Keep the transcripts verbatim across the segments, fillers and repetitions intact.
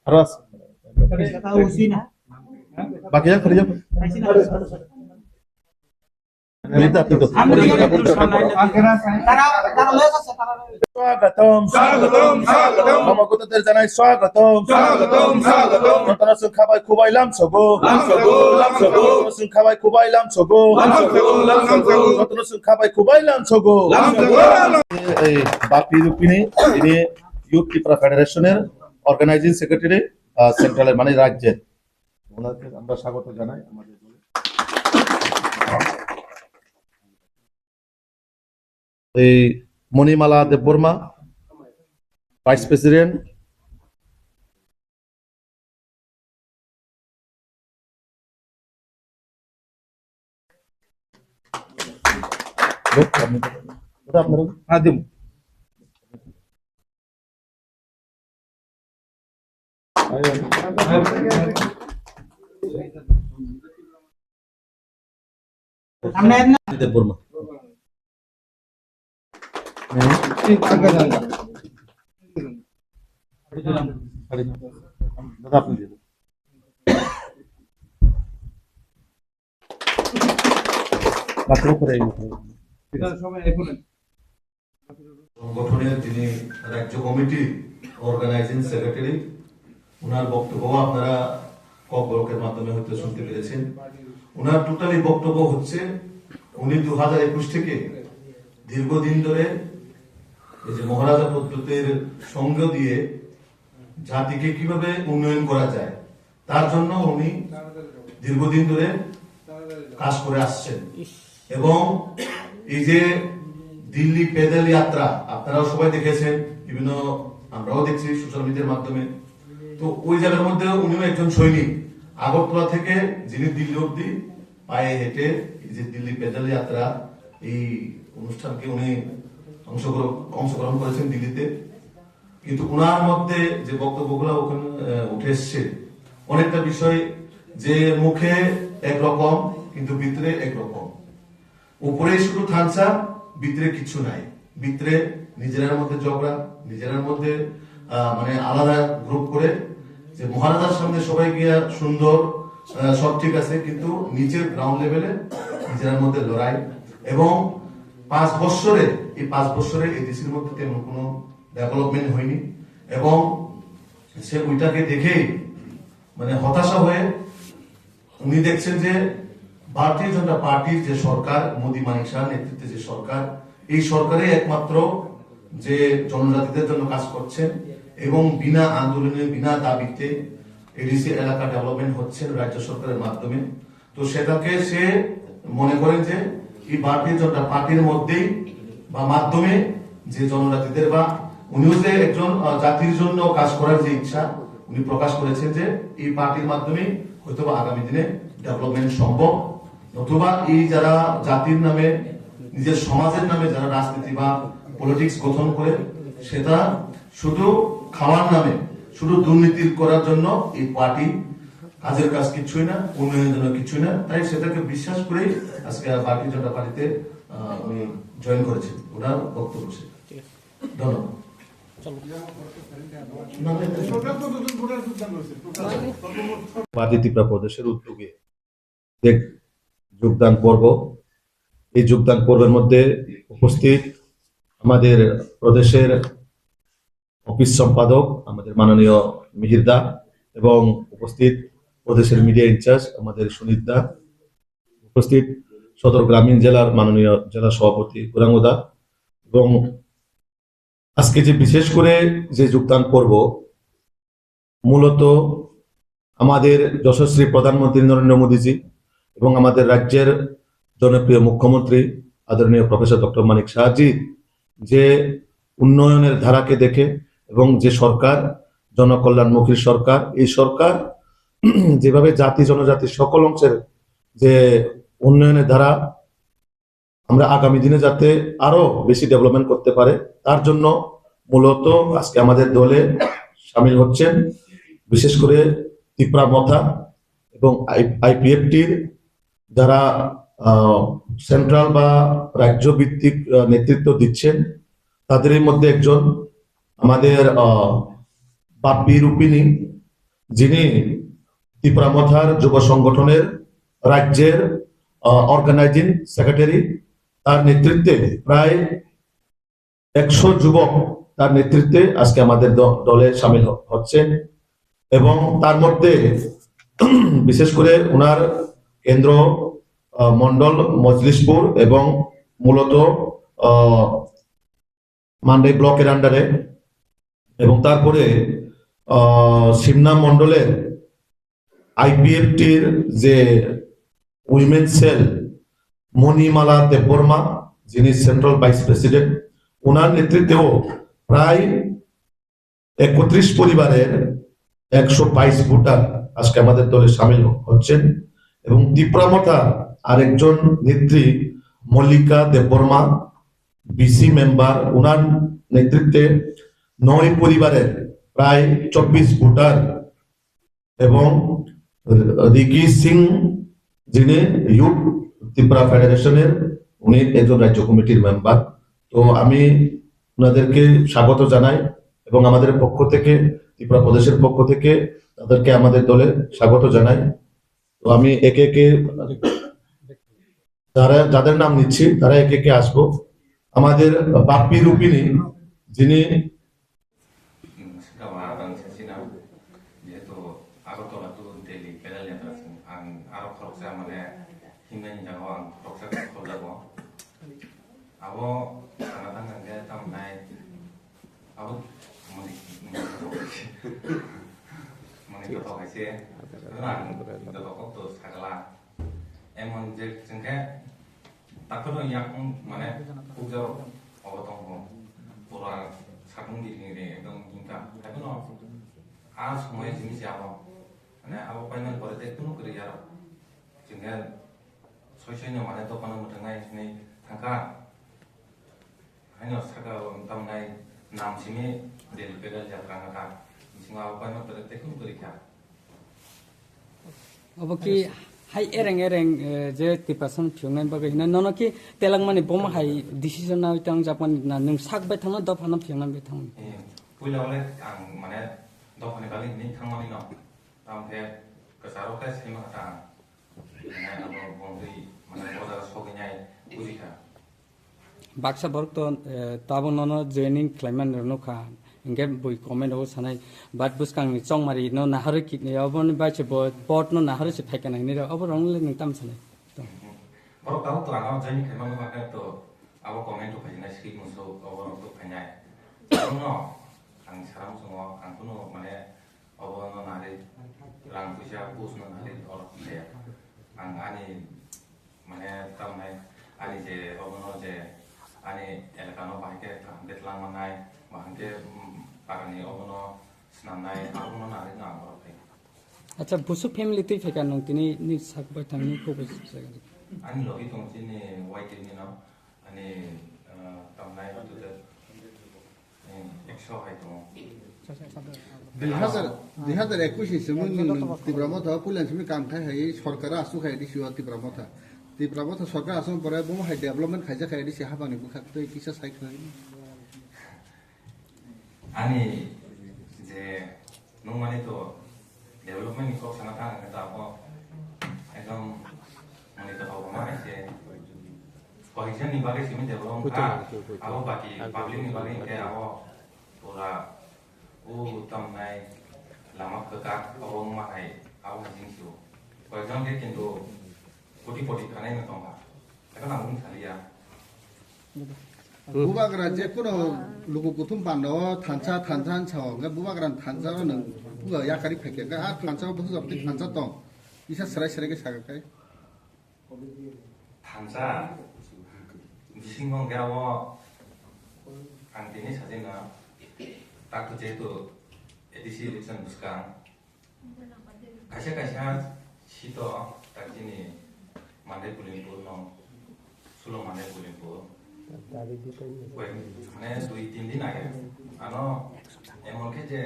আরো আছে। বাকি যাক, ফিরে যাক। মিলিত আপনি তো। স্বাগতম, স্বাগতম। স্বাগতম, স্বাগতম। নবাগতদের জানাই স্বাগতম। স্বাগতম, স্বাগতম। নতুন আসুন খাবাই খুবাই লামসগো। লামসগো, লামসগো। নতুন আসুন খাবাই খুবাই লামসগো। লামসগো, লামসগো। নতুন আসুন খাবাই খুবাই লামসগো। লামসগো, লামসগো। এই বাপি রূপিণী, ইনি ইউথ ত্রিপুরা ফেডারেশনের অর্গানাইজিং সেক্রেটারি, আহ, সেন্ট্রালের, মানে রাজ্যের। ওনাকে আমরা স্বাগত জানাই আমাদের দলে। এই মণিমালা দেববর্মা, ভাইস প্রেসিডেন্ট। ওটা আপনারা হ্যাঁ, দিব। দেববর্মা। দাদা, আপনি দিয়ে দেন। মাত্র করে এই মতো। সংগঠনের যিনি রাজ্য কমিটির অর্গানাইজিং সেক্রেটারি, ওনার বক্তব্য আপনারা কক ব্লকের মাধ্যমে হয়তো শুনতে পেরেছেন। ওনার টোটালি বক্তব্য হচ্ছে, উনি দু হাজার একুশ থেকে দীর্ঘদিন ধরে এই যে মহারাজা প্রদ্যোতের সঙ্গ দিয়ে জাতিকে কিভাবে উন্নয়ন করা যায়, তার জন্য উনি দীর্ঘদিন ধরে কাজ করে আসছেন। এবং এই যে দিল্লি প্যাডেল যাত্রা, আপনারাও সবাই দেখেছেন, বিভিন্ন, আমরাও দেখছি সোশ্যাল মিডিয়ার মাধ্যমে। তো ওই জায়গার মধ্যে উনিও একজন সৈনিক। আগরতলা থেকে যিনি দিল্লি অবধি পায়ে হেঁটে এই যে দিল্লি প্যাডেল যাত্রা, এই অনুষ্ঠানকে উনি অংশগ্রহণ, অংশগ্রহণ করেছেন দিল্লিতে। কিন্তু ওনার মধ্যে যে বক্তব্যগুলো ওখানে, আহ, উঠে এসছে, অনেকটা বিষয় যে মুখে একরকম কিন্তু ভিতরে একরকম। উপরে শুধু থানসা, ভিতরে কিচ্ছু নাই। ভিতরে নিজেরার মধ্যে ঝগড়া, নিজেরার মধ্যে, আহ, মানে আলাদা গ্রুপ করে যে মহারাজার সামনে সবাই গিয়া সুন্দর, আহ, সব ঠিক আছে, কিন্তু নিচের গ্রাউন্ড লেভেলে নিজেরার মধ্যে লড়াই। এবং পাঁচ বছরে, এই পাঁচ বছরে এডিসির মধ্যে তেমন কোনো ডেভেলপমেন্ট হয়নি। এবং সে ওইটাকে দেখেই মানে হতাশা হয়ে উনি দেখছেন যে ভারতীয় জনতা পার্টির যে সরকার, মোদী মানিক শাহ নেতৃত্বে যে সরকার, এই সরকারে একমাত্র যে জনজাতিদের জন্য কাজ করছেন এবং বিনা আন্দোলনে, বিনা দাবিতে এডিসি এলাকা ডেভেলপমেন্ট হচ্ছে রাজ্য সরকারের মাধ্যমে। তো সেটাকে সে মনে করেন যে এই ভারতীয় জনতা পার্টির মধ্যেই বা মাধ্যমে যে জনজাতিদের বা উনিও যে একজন, আহ, জাতির জন্য কাজ করার যে ইচ্ছা উনি প্রকাশ করেছেন যে এই পার্টির মাধ্যমে হয়তো বা আগামী দিনে ডেভেলপমেন্ট সম্ভব, নতুবা এই যারা জাতির নামে, নিজের সমাজের নামে যারা রাজনীতি বা পলিটিক্স গঠন করে, সেটা শুধু খাওয়ার নামে, শুধু দুর্নীতি করার জন্য এই পার্টি, কাজের কাজ কিচ্ছুই না, উন্নয়নের জন্য কিচ্ছুই না। তাই সেটাকে বিশ্বাস করেই আজকে ভারতীয় জনতা পার্টিতে, আহ, উনি জয়েন করেছেন। ওনার বক্তব্য শেষ। ধন্যবাদ। বাদী ত্রিপুরা প্রদেশের উদ্যোগে যে যোগদান পর্ব, এই যোগদান পর্বের মধ্যে উপস্থিত আমাদের প্রদেশের অফিস সম্পাদক আমাদের মাননীয় মিহির দা এবং উপস্থিত প্রদেশের মিডিয়া ইনচার্জ আমাদের সুনীত দা, উপস্থিত সদর গ্রামীণ জেলার মাননীয় জেলা সভাপতি গৌরাঙ্গ দা এবং আজকে যে বিশেষ করে যে যোগদান পর্ব, মূলত আমাদের যশস্বী প্রধানমন্ত্রী নরেন্দ্র মোদীজি এবং আমাদের রাজ্যের জনপ্রিয় মুখ্যমন্ত্রী আদরণীয় প্রফেসর ডক্টর মানিক সাহাজি যে উন্নয়নের ধারাকে দেখে এবং যে সরকার, জনকল্যাণমুখী সরকার, এই সরকার যেভাবে জাতি জনজাতি সকল অংশের যে উন্নয়নের ধারা আমরা আগামী দিনে যাতে আরো বেশি ডেভেলপমেন্ট করতে পারে, তার জন্য মূলত আজকে আমাদের দলে সামিল হচ্ছেন বিশেষ করে তিপ্রা মথা এবং আইপিএফটির যারা, আহ, সেন্ট্রাল বা রাজ্য ভিত্তিক আহ, নেতৃত্ব দিচ্ছেন। তাদের মধ্যে একজন আমাদের আহ, বাপ্পি রুপিনী, যিনি ত্রিপুরা মথার যুব সংগঠনের রাজ্যের অর্গানাইজিং সেক্রেটারি। তার নেতৃত্বে প্রায় একশো যুবক তার নেতৃত্বে আজকে আমাদের দ- দলে সামিল হ- হচ্ছেন। এবং তার মধ্যে বিশেষ করে ওনার কেন্দ্র আহ, মণ্ডল মজলিশপুর এবং মূলত আহ, মান্ডাই ব্লকের আন্ডারে। এবং তারপরে আহ, সিমনা মণ্ডলের আইপিএফটির যে উইমেন সেল মণিমালা দেববর্মা, যিনি সেন্ট্রাল ভাইস প্রেসিডেন্ট, ওনার নেতৃত্বেও প্রায় একত্রিশ পরিবারের একশো বাইশ ভোটার আজকে আমাদের দলে সামিল হ- হচ্ছেন। এবং ত্রিপুরা মথার আরেকজন নেত্রী মল্লিকা দেববর্মা, বিসি মেম্বার, ওনার নেতৃত্বে নয় পরিবারের প্রায় চব্বিশ ভোটার এবং রিকি সিং, যিনি ইউথ ত্রিপুরা ফেডারেশনের, উনি একজন রাজ্য কমিটির মেম্বার। তো আমি ওনাদেরকে স্বাগত জানাই এবং আমাদের পক্ষ থেকে, ত্রিপুরা প্রদেশের পক্ষ থেকে তাদেরকে আমাদের দলে স্বাগত জানাই। তো আমি একে একে যারা, যাদের নাম নিচ্ছি, তারা একে একে আসবো। আমাদের বাপ্পি রুপিনী, যিনি Sekarang ang sa sina, jeto Agartala to Delhi pedal yatra sing, ang aro khoroksa mane himnani jago ang khoroksa khorjago. Abo sana tang khe tam nai, abo mani, mani kotor hai se, mani kotor hai se, karena ang kotor kok to sagala. Emon je chwngkhe takhorno yakung mane puja rok obo tongo. Pura sakung di di di ekdom himka. Haikhe no a somoi jini se abo. Mane abo paimani pore tei kunu kwrwi ya rok. Chwngkhe soi soi no mane dophano mwthangwi hinwi thangkha. Haino saka o tamnai nam simi Delhi pedal jatra wngkha. Bisingo abo paima kwrwi tei kunu kwrwi kha. Obo ki hai ereng ereng, eh, je Tiprasa no phiyoknani bagwi hino nono ki telangmani bomo hai decision nawi tang jakmani na nwng sak bai thangno dopha no phiyoknani bai thangmani. Eh, puila ole ang mane dophani bagwi hinwi thangmani no. Tamkhe kwcharo khe saima kha ta ang. Mane abo bongtwi mane o jaga sogwi nai buji kha. Baksa borok to, eh, tabuk nono joining khlaimani rw nukha, hinkhe bui comment o sanai, but bwskangni chongmari no naharwi kit-, oboni bai se bo pot no naharwi se phaikha nai hinwi rw, obo rwng le nwng tamo sanai? Borok tabuk to ano joining khlaimani bagwi to abo comment o phainai, skip musuk, obo rok to phainai. Abono ang sara muchungo, ang kunu mane obo no nari rang puisa bus no nari oro kaya. Ang ani mane tamnai ani je obo no je ani elaka no bahai khe kaham khe tlang mannai, bahai khe, mm, parani obo no swnamnai, abo no nari no ang oro phai. Acha, busu family twi phaikha nwng tini ni sak bai thang ni kok bai sak. Ani logi tong chini Y T ni no. Ani, ah, tamnai tu de, eh, ekso hai tongo. Dui hazar, dui hazar ekush ni simi nwng Tipra Motha o puila simi kam khai hai sorkar asuk hai D C o Tipra Motha. Tipra Motha sorkar asuk pore bo hai development khaijak hai D C hapang ni bwkhak tei kisa sai khlai. Ani je nung mani to development ni kok sana thang khe to abo ekdom mani to habo ma hai se koikjani bagwi simi develop kha abo baki public ni bagwi khe abo pura o tamnai lama kwkak abo ma hai abo hai jing sio koikjon khe kintu koti poti khanai no tongkha. Ekha nang wng saliya. Bubagra je kuno luku kuthum panda o thansa, thansa hinsa o, hwnkhe bubagra ni thansa o nwng buga yakari phaikha, hwnkhe a thansa o bwswk jabti thansa tong, kisa srai srai khe sakha khe. Thansa bisingo hwnkhe abo ang tini sajina tak jehetu A D C election bwskang. Kaisa kaisa sito tak chini Mandai Kulimpur no, Sulo Mandai Kulimpur. Koi, mane dui tin din age. Ano emon khe je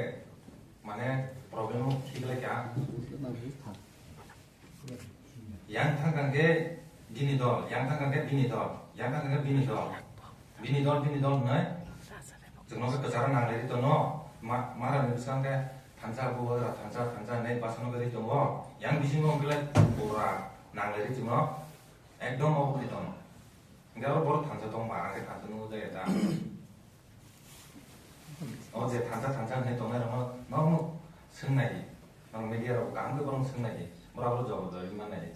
mane problem o thik lai kha. Yang thang thang khe Bini dol, yang thang khe bini dol, yang thang khe bini dol. Bini dol, bini dol hwnwi chwngno khe kwcharo nang lai ri tono. Ma-, mara ni bwskango khe thansa bubagra thansa, thansa hwnwi bwskango khe ri tongo. Yang bisingo hwnkhe lai pura nang lai ri chwngno. Ekdom obo khe tono. Hwnkhe oro borok thansa tongma, ang khe thansa nukjak ya ta. O je thansa thansa hinwi tongnai rokno norok swngnai di. Norok media rok kaham khe borok swngnai di. Borok abo jawab rwui mannai di.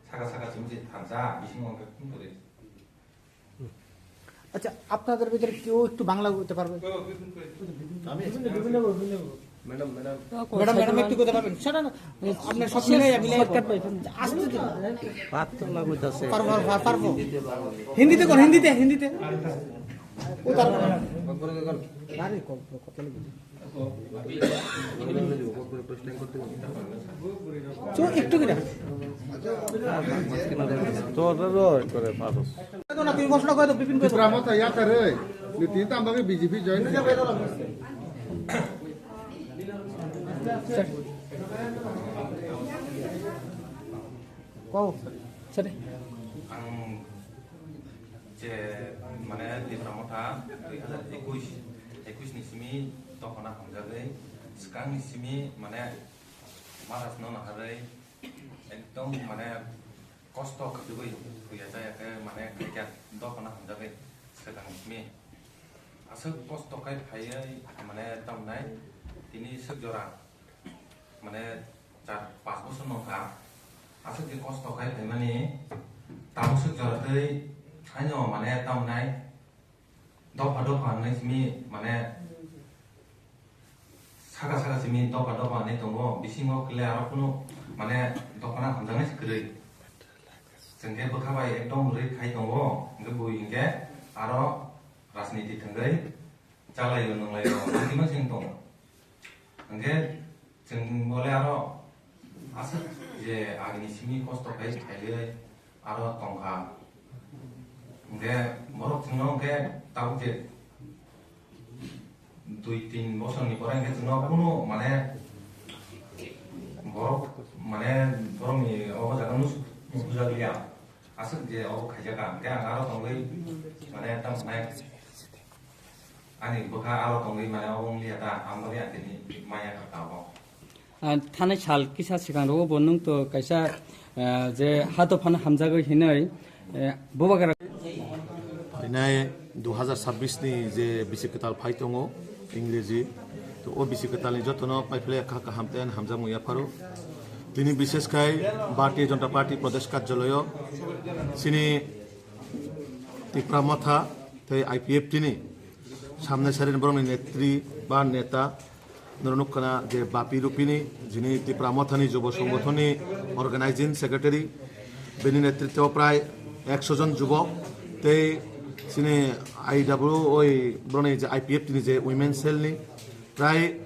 Saka saka simi se thansa bisingo hwnkhe phone kwrwi. আচ্ছা, আপনাদের ভিতরে কেউ একটু বাংলা বলতে পারবে? বিভিন্ন, বিভিন্ন, বিভিন্ন। Madam, madam. ম্যাডাম, ম্যাডাম, একটু করতে পারবেন? সেটা না, আপনার সব মিলাই, মিলাই। আস্তে তো। পারবো, পারবো, পারবো। হিন্দিতে কর, হিন্দিতে, হিন্দিতে। ও তার তো একটু কিনা। তো, তো, তো, করে পারো। না, তুমি ঘোষণা করে দাও, বিপিন করে দাও। Tipra Motha yakarwi, ni tini tamo bagwi B J P join khaikha. Kau, sini. Ang je, mane, Tipra Motha dui hazar ekush, ekush ni simi dophano hamjagwi, swkang ni simi, mane, Maharaj no naharwi, ekdom, mane, kosto khajagwi, huya jaya khe, mane, khaikha dophano hamjagwi, swkang ni simi. Aswk kosto khai phaiwi, mane, tamnai, tini swk jora, mane, char, panch bosor nokha, aswk je kosto khai phaimani, tabuk swk jora twi haino mane tamnai dopha dopha hinwi simi mane saka saka simi dopha dopha hinwi tongo, bisingo kle aro kunu mane dophano hamjaknai se kwrwi. Chwng khe bwkha bai ekdom rwi khai tongo, hwnkhe bui hwnkhe aro rajniti thwngwi chalaio nunglaio, manti mansing tongo. Hwnkhe chwng bole aro aswk je agini simi kosto khai khaiwi aro tongkha. Hwnkhe borok chwngno hwnkhe tabuk je dui tin bosorni pore hwnkhe chwngno kunu mane borok mane borokni obo jaga nus-, nusukjak liya. Aswk je obo khaijak ang, hwnkhe ang aro tongwi mane tamo nai ani bwkha aro tongwi mane obo wng liya ta, ang bagwi ang tini maya kha tabok. Ah, thanai sal kisa swkang rogo bo nwng to kaisa, ah, je ha dophano hamjagwi hinwi, eh, bubagra. Phainai dui hazar chabbish ni je bisi kwtal phai tongo, Ingreji. To o bisi kwtal ni jotono paiphle kha kaham tei ani hamjakmung yapharo. Tini bishesh khai Bharatiya Janata Party Pradesh Karjalayo chini Tipra Motha tei I P F T ni samnai sarini borokni netri ba neta norok nukha na je Bapi Rupini, jini Tipra Mothani Jubo Songothonni Organizing Secretary, bini netritwo prai ekso jon jubok tei chini I W oi borokni je I P F T ni je Women Cell ni prai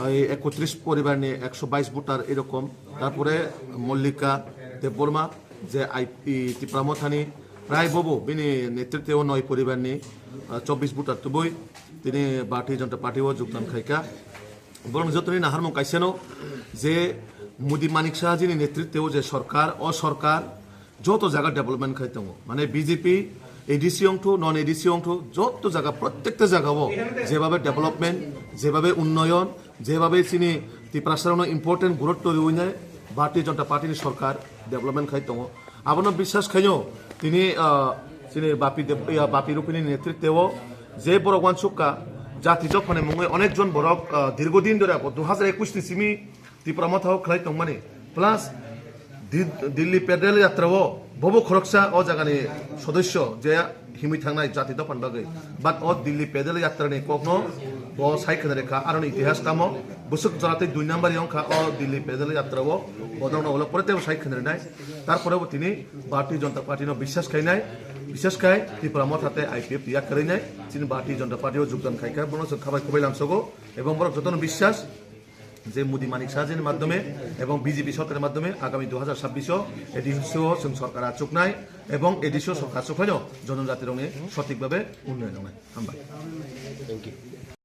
oi ekotris poribar ni ekso bais voter erokom. Tarpore Mollika Debbarma je I P Tipra Mothani prai bobo bini netritwo noi poribar ni, ah, chobbish voter tubui tini Bharatiya Janata Party o jogdan khaikha. Borok jotoni naharmung kaisano je Modi Manik Saha jini netritwo je sorkar, o sorkar joto jaga development khai tongo. Mane B J P A D C ongthu, non A D C ongthu, joto jaga, prottekta jagao jebabe development, jebabe unnoyon, jebabe chini Tiprasarokno important gurutto riwinai Bharatiya Janata Party ni sorkar development khai tongo. Abono biswas khaino tini, ah, chini Bapi Deb-, ya, Bapi Rupini netritwo je borok wansukha jati jophani mungwi onek jon borok, ah, dirgo din dhore abo dui hazar ekush ni simi Tipra Motha o khlai tongmani. Plus Di-, Dilli Pedal Yatra o bobo khoroksa o jagani sodosyo je himwi thangnai jati dophani bagwi. But o Dilli Pedal Yatra ni kokno bo sai khna rekha, aroni itihas tamo bwswk jora tei dui number wngkha o Dilli Pedal Yatra o, bo dongno ulo pore teibo sai khna rinai. Tarpore bo tini Bharatiya Janata Party no biswas khainai, biswas khai Tipra Motha tei I P F T yak kwrwinai, chini Bharatiya Janata Party o jogdan khaikha, bono chwng khabai khobailam sogo, ebong borok jotono biswas je Modi Manik Saha jini madhyome ebong B J P sorkarni madhyome agami dui hazar chabbish o A D C o chwng sorkar achuknai ebong A D C o sorkar achukhaino jonojatirokni sothik bhabe unnoyon wngnai. Hambai. Thank you.